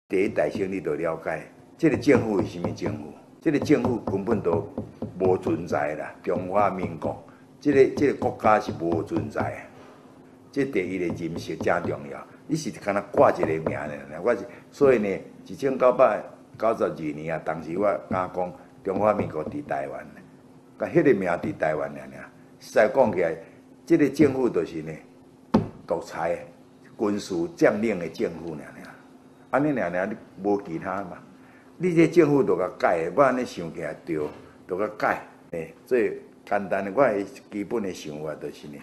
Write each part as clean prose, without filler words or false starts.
第一大先你就了解，這个政府是啥物政府？這个政府根本都無存在啦。中華民國這个國家是無存在的。這第一个認識誠重要。你是干焦掛一个名爾，我是所以呢，1992年啊，當時我敢講中華民國佇台灣，共彼個名佇台灣爾爾。實在講起來，這个政府就是呢，獨裁、軍事佔領的政府爾爾。按呢爾爾，你無其他嘛？你這政府就共改，我按呢想起來對，就共改。欸，最簡單的，我的基本的想法就是呢，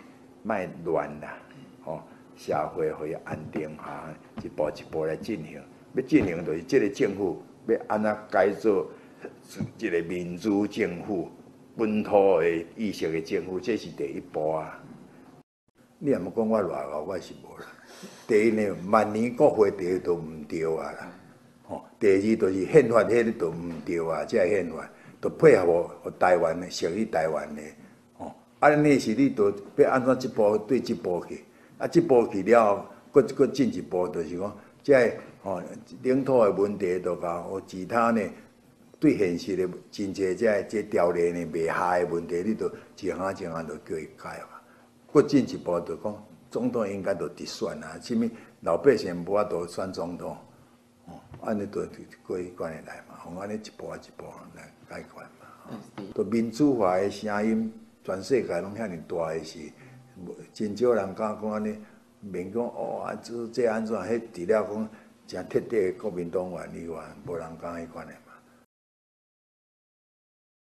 莫亂啦，吼，社會予伊安定下，一步一步來進行。欲進行就是這个政府欲按怎改做一个民主政府、本土的意識的政府，這是第一步啊。你若欲講我偌𠢕，我是無啦。第一呢，萬年國會第一都毋對啊啦。吼，第二就是憲法，彼个都毋對啊，這个憲法都配合予台灣的，屬於台灣的。吼，啊，呢是你都欲按怎這步對這步去，啊，這步去了後，閣閣進一步就是講，這个吼領土的問題都共其他呢，對現實的真濟這个這條例呢袂合的問題，你都一項一項都叫伊改嘛。閣進一步就講，總統應該就直選啊，啥物老百姓無法度選總統，哦，按呢就過彼款的來嘛，吼，按呢一步一步來解決嘛。都民主化的聲音，全世界攏遐爾大的時，真少人敢講按呢，免講哦啊，這這按怎，彼除了講誠徹底的國民黨員以外，無人敢彼款的嘛。